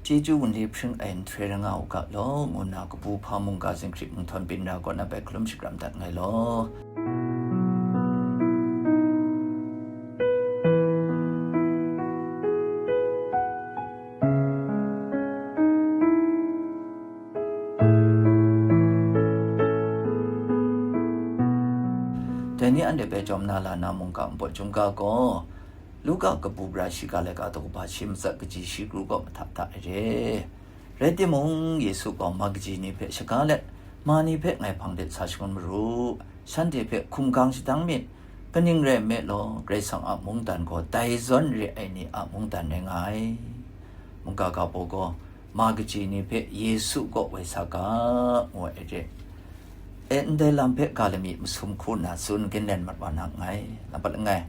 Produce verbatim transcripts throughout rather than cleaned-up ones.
Chyeju wunli hpring ai nhtoi rai nga u ga law, ngu nna kabu hpa mungga zinghkrit mung htawn byin ra kaw na bai hkalum shakram dat nngai law. Dai ni anhte hpe jawm na la na mungga npawt chyum ga gaw, Luka kabu gara shiga laika daw kaba shi matsat kaji shi kru gaw mahta hta ai re. Rai timung, Yesu gaw ma kaji ni hpe shaga let, ma ni hpe ngai hpang de sa shangun maru, shanhte hpe hkum gang shadang myit, kaning rai nme law, Karai Kasang a mungdan gaw dai zawn re ai ni a mungdan rai nga ai. Mungga ga baw gaw, ma kaji ni hpe Yesu kaw woi sa ga, ngu ai re. E, ndai lam hpe ga lami masum hku nna tsun ginlen mat wa na nngai. Nampat langai,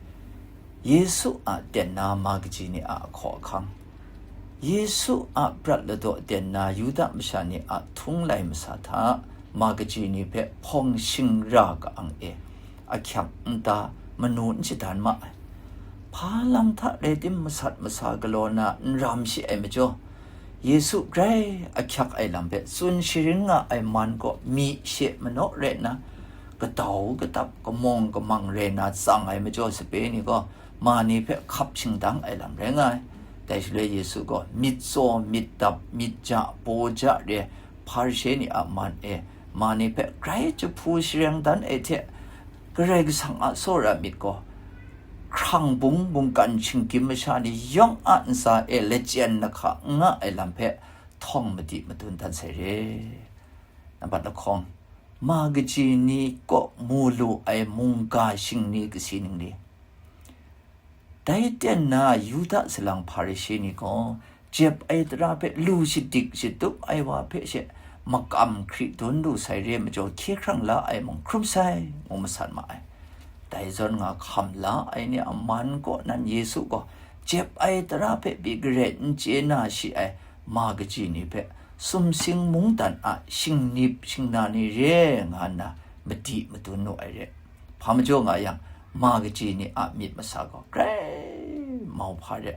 Yesu a ten na ma kaji ni a ahkaw ahkang, Yesu a prat ladaw ten na Yuda masha ni a htung lai masa hta ma kaji ni hpe hpawng shingra ka-ang e, ahkyak nta manu n shadan ma ai. Hpa lam hta rai tim masat masa galaw na n ram shi ai majaw, Yesu grai ahkyak ai lam hpe tsun sharin nga ai man kaw myi she manaw rai nna, kadau kadap, kamawng kamang rai na tsang ai majaw sape ni gaw, ma ni hpe hkap shingdang ai lam rai nga ai. Dai shaloi Yesu gaw myit tsaw, myit dap, myit ja, paw ja re, Hparishe ni a man e, ma ni hpe grai jahpu shareng dan ai hte, Karai Kasang a tsawra myit gaw, hkrang bung mungkan shinggyim masha ni yawng a ntsa e lachyen lahka n nga ai lam hpe htawng madi madun dan sai re. Nambat lahkawng, ma kaji ni kaw mu lu ai mungga shingni kasi ningli. Dai ten na Yuda salang Hparishe ni gaw, jep ai tara hpe lu shadik shatup ai wa hpe she makam hkri dun lu sai re majaw, hkye hkrang la ai mung hkrum sai, ngu masat ma ai. Dai zawn nga hkam la ai ni a man kaw nan Yesu gaw, jep ai tara hpe pyi gare n chye na shi ai ma kaji ni hpe, sumsing mungdan a shingnip shingna ni re nga nna madi madun nu ai re. Hpa majaw nga yang, ma kaji ni a myit masa gaw grai mau hpa re.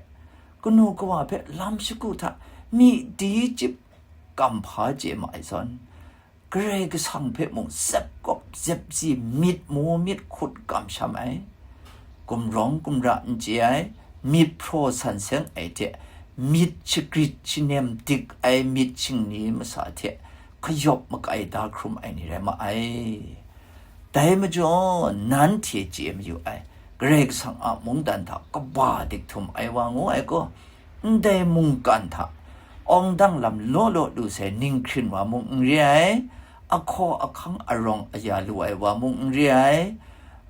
Kanu kawa hpe lam shagu hta myi di chyip kam hpa chye ma ai zawn, Karai Kasang hpe mung zep kawp zep si myit mu myit hkut kamsham ai. Gumrawng gumra n chye ai, myit hpraw san seng ai hte, myit shagrit shanem dik ai myit shingni masa hte, kayawp makai da hkrum ai ni rai ma ai. Dai majaw, nanhte chye mayu ai, Karai Kasang a mungdan hta kaba dik htum ai wa ngu ai gaw, ndai mungkan hta awng dang lam law law lu sai ninghkrin wa mung n re ai, ahkaw ahkang arawng aya lu ai wa mung n re ai,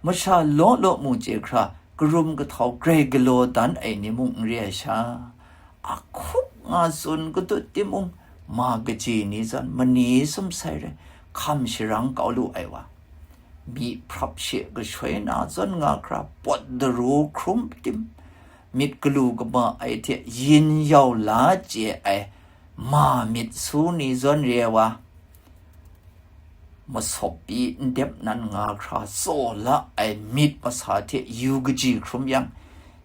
masha law law mu chye hkra karum kahtau grai galaw dan ai ni mung n re ai sha, ahkup nga tsun kadut timung, ma kaji ni zawn mani sum sai rai, hkam sharang kau lu ai wa, myi hprap she kashoi na zawn nga hkra pawt daru hkrum tim, myit galu kaba ai hte yin yau la chye ai ma myit su ni zawn re ai wa, masawp pyi ndep nan nga hkra tsaw la ai myit masa hte yu kaji hkrum yang,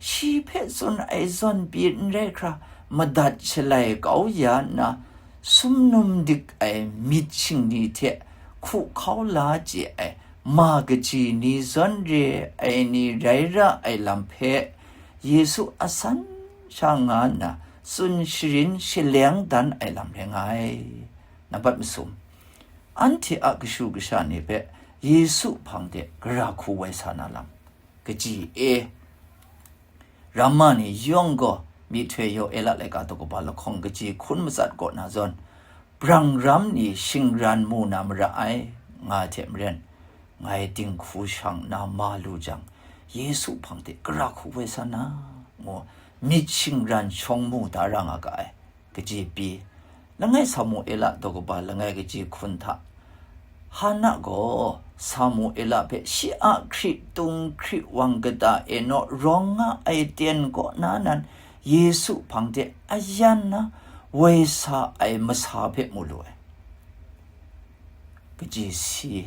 shi hpe tsun ai zawn pyi n rai hkra madat shalai kau ya nna, sumnum dik ai myit shingni hte hku hkau la chye ai ma kaji ni zawn re ai ni rai ra ai lam hpe, Yesu a san sha nga nna tsun sharin shaleng dan ai lam rai nga ai. Nambat masum, anhte a kashu kasha ni hpe Yesu hpang de gara hku wai sa na lam. Kaji e, ramma ni yawng gaw myihtoi Yoela laika daw kaba lahkawng kaji hkun matsat kaw na zawn, brang ram ni shingran mu na mara ai, nga ai hte maren, ngai dinghku shang nna ma lu jang, Yesu hpang de gara hku woi sa na, ngu myit shingran shawng mu da ra nga ga ai. Kaji pyi, langai Samuela daw kaba langai kaji hkun hta, Hana gaw Samuela hpe shi a hkritung hkriwang kata e naw rawng nga ai ten kaw na nan, Yesu hpang de ayan na woi sa ai masa hpe mu lu ai. Kaji si,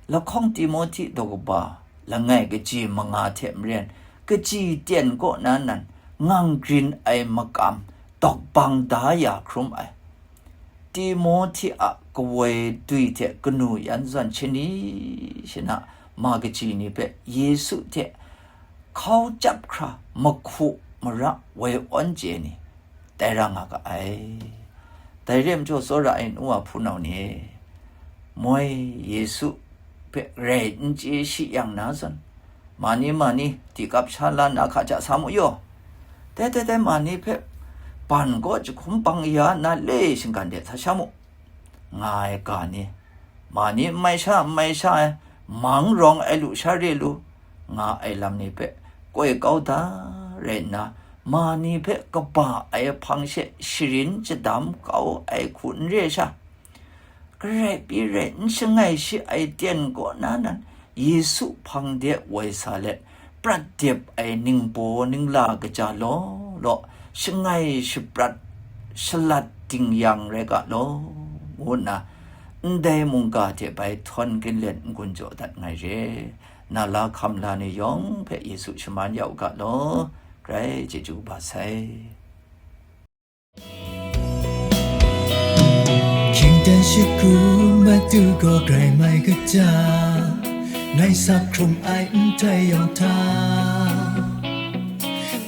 lahkawng Timohti daw kaba langai kaji manga hte maren, kaji ten kaw na nan, ngang grin ai makam, dawk bang da ya hkrum ai. Timohti a kawoi dwi hte kanu yan zawn shani shana ma kaji ni hpe Yesu hte hkau chyap hkra mahku mara woi awn chye ni tai ra nga ga ai. Dai re ai majaw, tsawra ai nu wa hpunau ni e, moi Yesu hpe rai n chye shi yang na zawn, mani mani tikap sha la na hka ja sa mu yaw. Dai, dai, dai, mani hpe ban gaw jahkum bang ya na le shinggan de sa sha mu, nga ai ga ni, mani n mai sha, n mai sha ai, mang rawng ai lu sha re lu, nga ai lam ni hpe koi kau da rai nna, mani hpe kaba ai hpang she sharin shadam kau ai hku n re sha, garai pi rai n shangai shi ai ten kaw na nan, Yesu hpang de woi sa let, prat dep ai ningbaw ningla kaja law law, shangai shaprat shalat ding yang rai ga law, ngu nna, ndai mungga hte bai htawn ginlen n-gun jaw dat ngai re. Na la hkam la ni yawng hpe Yesu shaman ya u ga law, grai chyeju ba sai. Hkying dan shut hku Madu gaw grai mai kaja, ngai sap hkrung ai nhtoi yawng hta,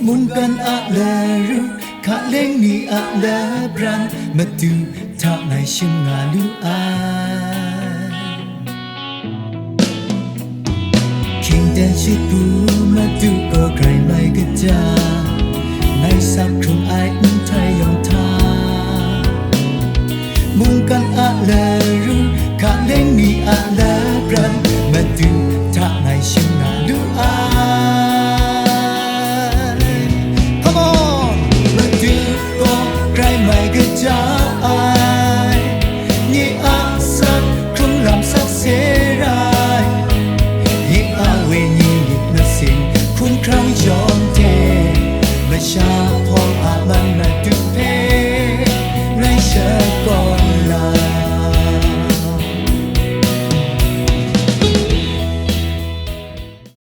mungkan a laru, hkaleng ni a labran, Madu hta ngai shim nga lu ai. Hkying dan shut hku Madu gaw grai mai kaja, ngai sap hkrung ai nhtoi yawng hta, mungkan a laru, hkaleng ni a labran, Madu hta ngai shim nga lu ai. Come on! Madu gaw grai mai kaja ai.